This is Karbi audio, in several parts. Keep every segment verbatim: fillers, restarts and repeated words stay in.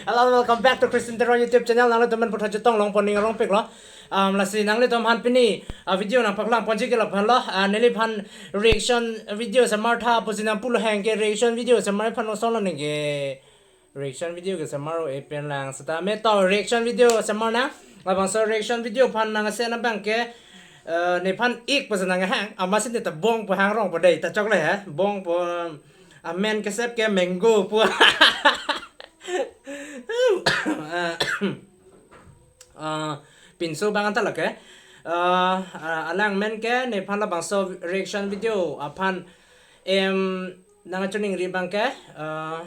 Hello, welcome back to Christian Teron YouTube channel. Nanglitum pen puthot chetong longpon ning arongpiklo. Um, lasi nanglitum aphan pini, uh, video nangpaklang ponji ke lapu-an lo. Uh, neliphan reaction video semar tha pusi nangpulo, hang ke reaction video semar aphan osonlo neke. Reaction video ke semar o epen lang seta me to reaction video semar na. Labangso reaction video aphan nangsen abang ke, uh, nephan ik pusi nanghang. Amatsi ne ta bong pu hang rong pu dei ta chokle he. Bong pu, amen kesep ke mango pu. Ah, pinso bang anta lake. Ah, ah, alang men ke nephan labangso reaction video aphan, em, nangchiningri abang ke, ah,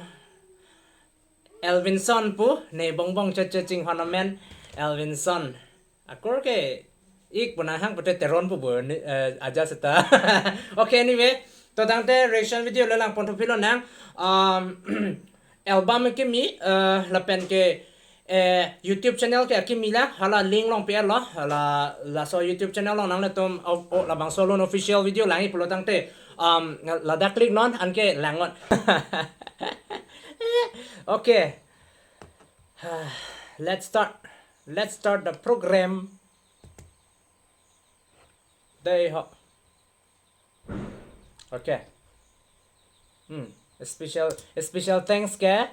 Elvinson pu, ne bongbong cheche chinghon amen, Elvinson. Akur ke ik pu nanghang pute Teron pu bo ni, eh, aja seta. Okay, anyway, to tangte reaction video le lang pon thuphi lonang. Um, album kimi, eh, lapen ke, eh, YouTube channel ke kimi la, hala link along pi-etlo, hala laso YouTube channel along nanglitum, o, o, labangso alun official video langji pulo tangte, um, ladak click non, anke lang non. Okay. Let's start. Let's start the program. Dei ho. Okay. Hmm. Special, special thanks ke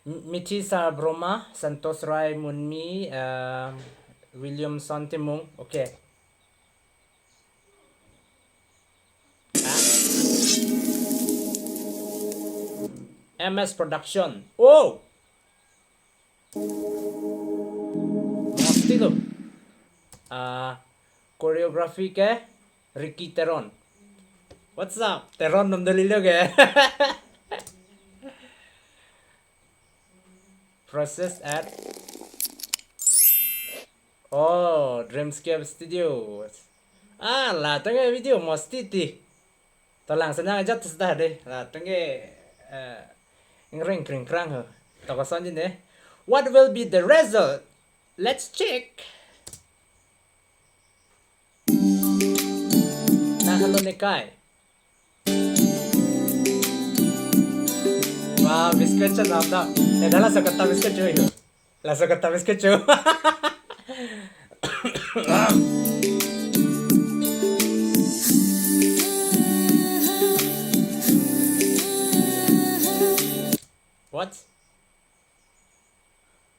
M-, Mithi Sar Broma, Santosh Rai Munmi, uh, Williamson Timung. Okay. M S Production. Oh! Masti lo. Ah, choreography ke Ricky Teron. What's up? Teron nom dali lo ke. Process at, oh, Dreamscape Studios. Ah, la tangte video masti ti. To langsen ajat seta dei. La tangte, eh, ingring kring krang ho. To kosonji ne. What will be the result? Let's check. Nang halo nekai. Wah, biscuit chenam da. Eh, dah laso kata biscuit cho yo. Laso kata biscuit cho. What?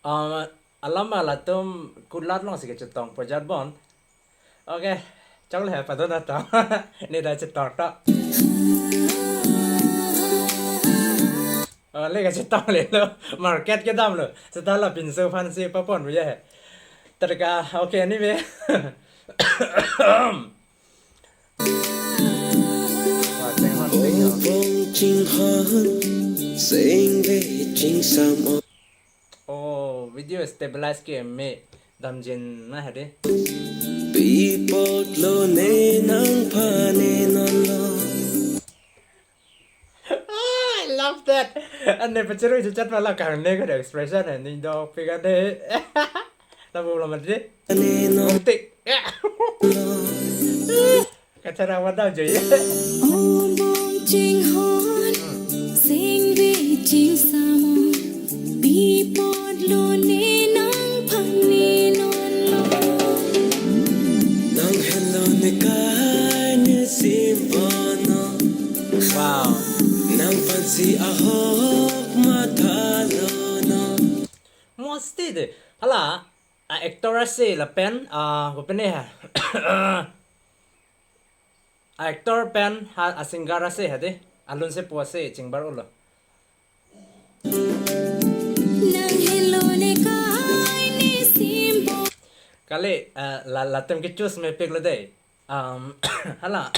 Um, alam alatum kulat long si kechetong pojat bon. Okay, chok le padon ato. Ne dah chetong to. Oh, le kechetong le lo. Market kedam lo. Seta la pinso aphan si papon bu ya he. Terka, okay, anyway. Wah, chinghon, chinghon. Bong chinghon, sing ve chingsam o. Oh, video stabilize ke me damjin na hade. Pi apot lo ne nangphan ne non lo. Ah, I love that. Ane pachirui chuchat pala kang ne ka expression hai ning dok pika de. Labu lamat de. Ne non. Tik. Kachara wadau jo ye. O bong chinghon, sing ve chingsam o, pi apot lo ne nangphan ne non lo. Nang helo nekai ne sim bono. Wow. Nangphan si ahok mathalo no. Masti de. Hala, a actor ase lapen, ah, kopine ha. A actor pen ha, a singer ase hade. Alun se pu ase chingbar ulo. Nang helo nekai ne sim bo. Kali, ah, la, latum ke choose mepik lo dei. Um, hala.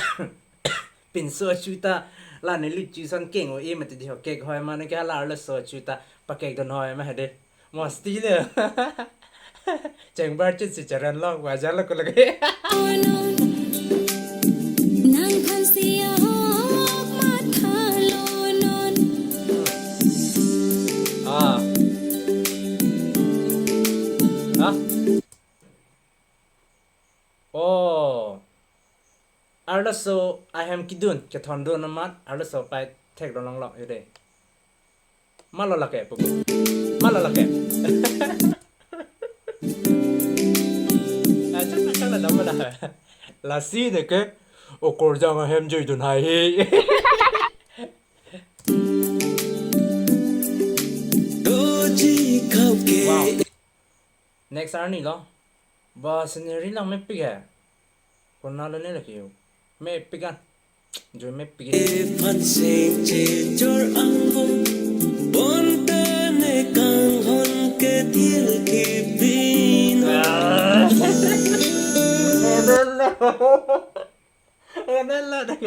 Pinso achu ta la neli chu son keng o e mati di ho kek hoi ma ne ke hala arloso achu ta pakek don hoi ma hade. Masti le. Chengbar chit si charan lo wajar lo ko lage. Nangphan si ahok mathalo non. Ah. Ah. Oh. Arloso ahem kidun, kethondun amat, arloso pai thek dolong lok ide. Malo lake, pupu. Malo lake. Acak acak la dam la. Lasi de ke okorjang ahem joidun hai he. Doji khap ke. Wow. Next arni lo. Ba scenery lang mepik he. Konat lo ne lake yo. Mepik an. Joi mepik he. Phan sing chechor angbong. Bonta ne kanghon ke thil kipin. Ah. Konat lo. Konat lo de.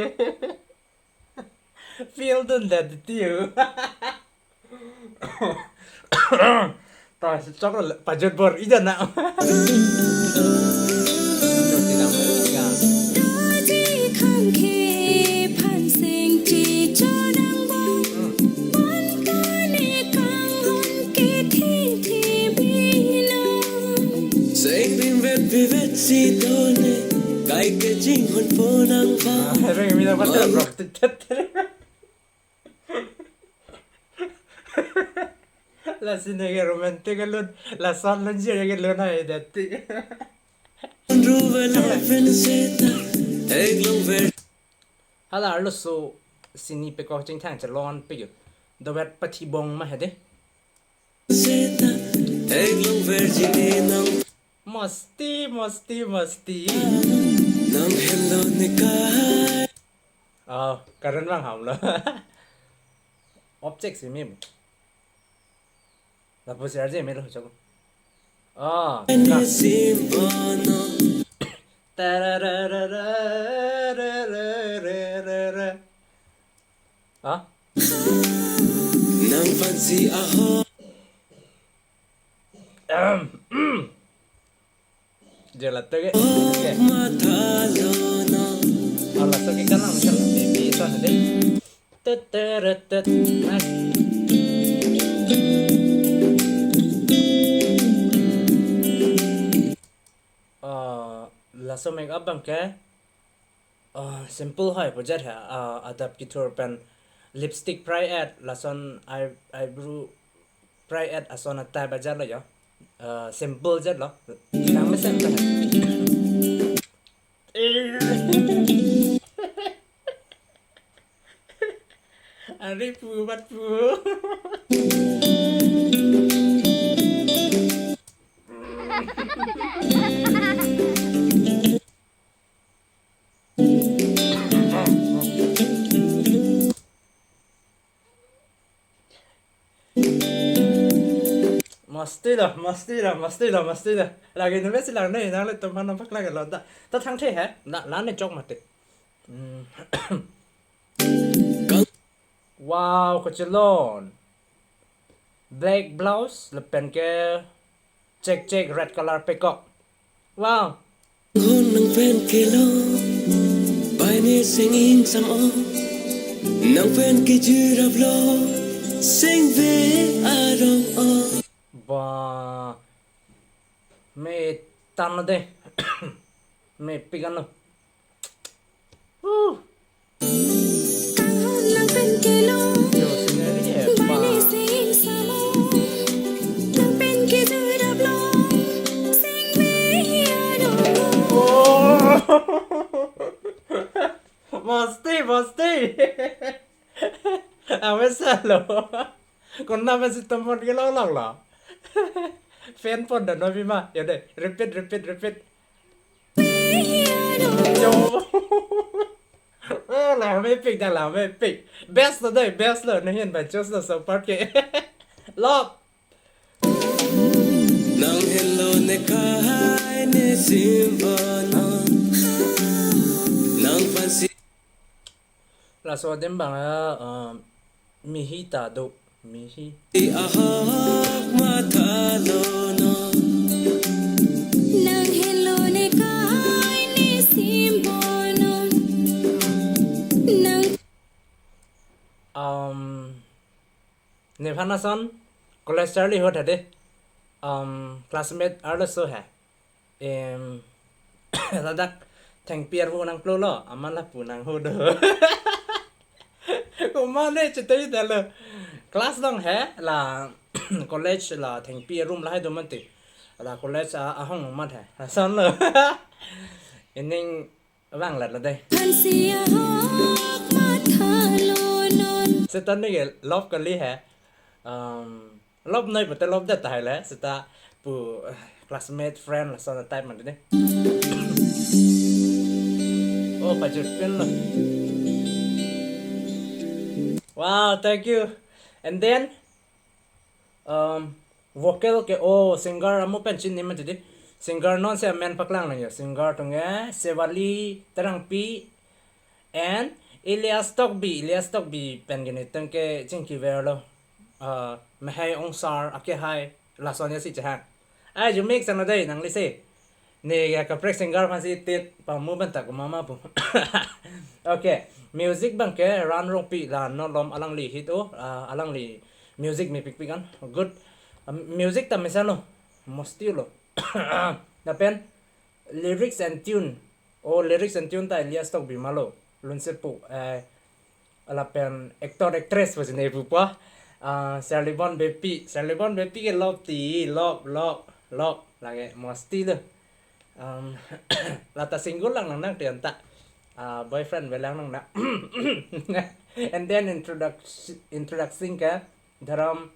Feel dun det ti yo. Ta choklo pajut bor-i jana. Doji khang ke phan sing chechor angbong. Bonta ne kanghon ke thil kipin. Seng bim vet bi vet si done. Kai ke jinghon ponang ba. Reng mi na patra brok tet tet. Lasi ne ke romantic alun, lason lun jir ke lun hai det ti. Ruvel fen seta, ek long ver. Hala arloso sini pekok chingthang chelon pik yo. Dovet pathi bong ma he de. Seta, ek long ver jine nang. Masti, masti, masti. Nang hello ne kai. Oh, current vang ham lo. Object si mim. Lapu si arje me lo chok. Oh, ka. Sim bono. Tarararararararara. Ah? Nang fancy aho. Ahem, mm. Jela tege. Oke. Matha lo no. Ala so ke kanang misal baby son de. Tet, tet, tet, tet. Nice. Ah, laso make up abang ke, ah, simple hai pujar ha, ah, adap kithur pen lipstick prai et, lason eye-, eyebrow prai et ason a type ajar lo yo. Ah, simple jar lo. Nang mesen ta. Ari pu bat pu. Masti lo, masti lo, masti lo, masti lo. Lagi nebe si lang ne, nang le teman nampak lagi lo. Ta, ta thang the he, na, la ne chok mati. Hmm. Wow, kachelon. Black blouse, lapen ke check check red color pekok. Wow. Nang pen kelo, bai ne seng ingsam o. Nang pen kejirap lo, seng ve arong o. Ba, me tan de, mepik an lo. Uh. Kanghon nang pen kelo. Yo, scenery he, bai ne pa. Seng samo. Nang pen kejirap lo. Seng ve arong o. Oh. Masti, masti. Ave salo. Konat pensi tomon kelong long lo. Fan pon do non bima. Ya de, repeat, repeat, repeat. Yo. Eh, la mepik da, la mepik. Best lo de, best lo. Nanghin bai choose lo so part ke. Love. Nang hello ne kai ne simba na. Nang fancy. Laso adim abang, ah, mihi ta do, mihi. Ahok matha lo no. Nang hello ne kai ne simba na. Nang. Um, nephan ason college charli hot hade. Um, classmate arloso he. Em, ladak thengpi arvo nangplo lo, aman lapu nangho do. Komat ne chetoi ta lo. Class along he, la college la thengpi room lahai do mati. La college a, ahong mat he. Lason lo. Ining vanglet lo dei. Hansi ahok mathalo non. Seta neke love kali he. Um, love noi pute love det tahai le. Seta pu, eh, classmate, friend lason type mati dei. Oh, pajut pen lo. Wow, thank you. And then, um, vocal ke, oh, singer amu pen chinine mati dei. Singer non si amen paklang lang ya. Singer atum ke Sevali Terangpi and Elias Tokbi. Elias Tokbi pen ke netum ke chingki ver lo. Uh, Mehai Ongsar, Ake Hai, lason ya si chehang. Ai, ju mix ano dei nangli si. Ne ya kaprek singer aphan si tit pamu banta ko mama pu. Okay, music abang ke Ran Rongpi la non lom alangli hit o, ah, alangli music mepikpik an. Good. Um, music ta mesen lo, mosti lo. Lapen lyrics and tune. Oh, lyrics and tune ta Elias Tokbi ma lo. Lunsepu, eh, lapen actor actress pusi ne pupo. Ah, Serlibon Beypi. Serlibon Beypi ke love ti, love, love, love. Lake mosti lo. Um, lata single lang nang nang tian ta. Ah, boyfriend velang nang na. And then introduction, introduction ke Dharam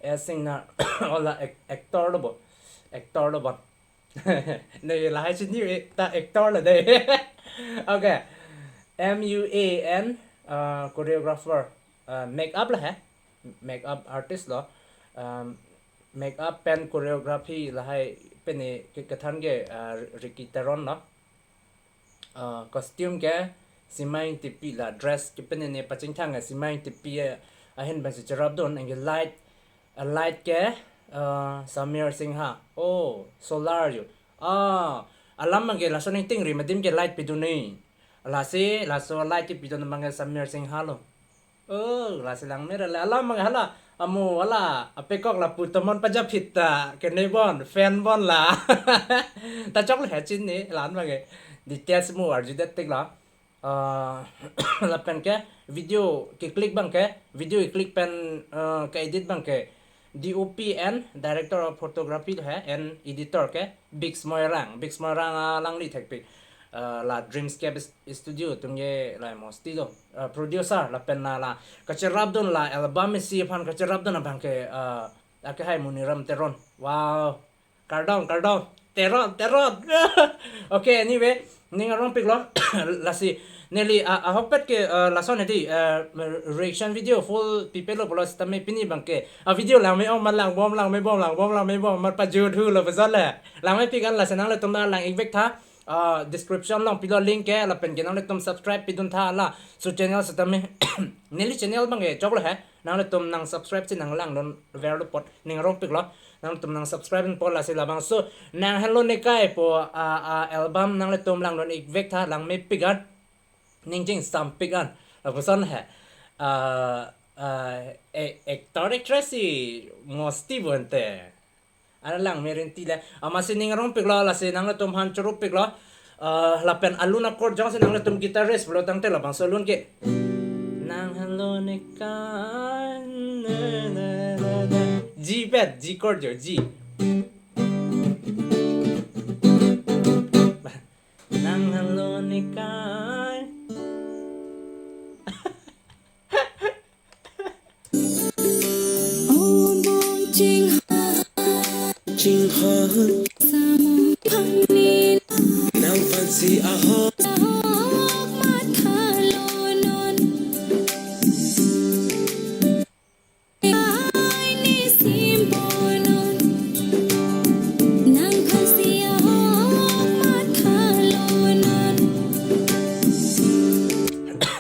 S Singnar. Ola ac-, actor lo bo. Actor lo bo. Ne lahai chini ta actor lo dei. Okay. M U A N, uh, choreographer, uh, makeup lo he. Makeup artist lo. Um, makeup pen choreography lahai pen ne ke-, kethan ke, uh, Ricky Teron lo. Uh, costume ke Simai Ingtipi la, dress ke pen ne pachingthang ke Simai Ingtipi, eh, ahin pen si cherapdun, anke light, uh, light ke, uh, Samir Singha. Oh, solar jo. Ah, alam abang ke lason ingting ri madim ke light pidun ne. Lasi, laso light kepidun abang ke Samir Singha lo. Oh, lasi langme ra le alam abang ke hala. Amu hala, apekok lapu tomon pajaphit ta, kene bon, fan bon la. Ta chok le he chinine, la-an abang ke. Details mu arju det tik la. Ah, lapen ke video ke-click abang ke, video ke-click pen, ah, ke-edit abang ke D O P and director of photography he, and editor ke Biggs Moirang. Biggs Moirang, ah, alangli thekpik. Ah, la Dreamscape s-, studio atum ke la mosti lo. Ah, producer lapen la, la kacherapdun la album isi aphan kacherapdun abang ke, ah, Ake Hai Muniram Teron. Wow. Kardom, kardom. Teron, Teron. Okay, anyway, ning arongpik lo. Lasi, neli, ah, ahokpet ke, ah, lason hedi, ah, reaction video full pipe lo pulo sitame pini abang ke. Ah, video langme-ong ma, langbom, langmebom, langbom, langmebom, ma pajut hu lo puson le. Langmepik an, lasi nanglitum ta lang-ik vek tha. Ah, description along pilo link ke, lapen ke nanglitum subscribe pidun tha la. So channel sitame, neli channel abang ke chok lo he. Nanglitum nang subscribe si nang langdun ver lo apot ning arongpik lo. Nanglitum nang subscribe apot, lasi labangso Nang Helo Nekai pu, ah, ah, album nanglitum langdun-ik vek tha, langmepik an, ning chingsampik an. Lapuson he. Ah, ah, e-, actor actress si mosti bonte. Ana langme rinti le. Amatsi ning arongpik lo, lasi nanglitum aphan chorupik lo. Ah, lapen alun akor jongsi nanglitum guitarist pulo tangte labangso alun ke. Nang Helo Nekai, na, na, na, na. G flat, G chord jo, G. Nang Helo Nekai. Obong chingha, chingha. Samung pangni. Nang aphan si ahok, ahok mathalo non. Ai ni simpo non. Nang aphan si ahok mathalo non.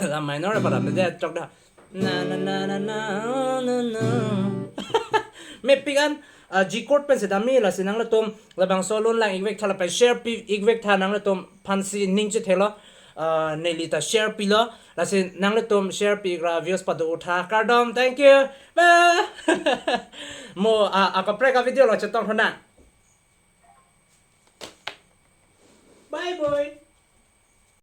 La minor pada mede chok da. Na, na, na, na, na, na, na. Mepik an, ah, G chord pen si dam-i, lasi nanglitum labangso alun lang-ik vek tha lapen share pi-ik vek tha, nanglitum aphan si ning chethelo, ah, neli ta share pilo, lasi nanglitum share pi-ik ra views pado-o tha. Kardom, thank you. Bye. Mo, ah, akaprek avideo along chetong thonang. Bye, boy.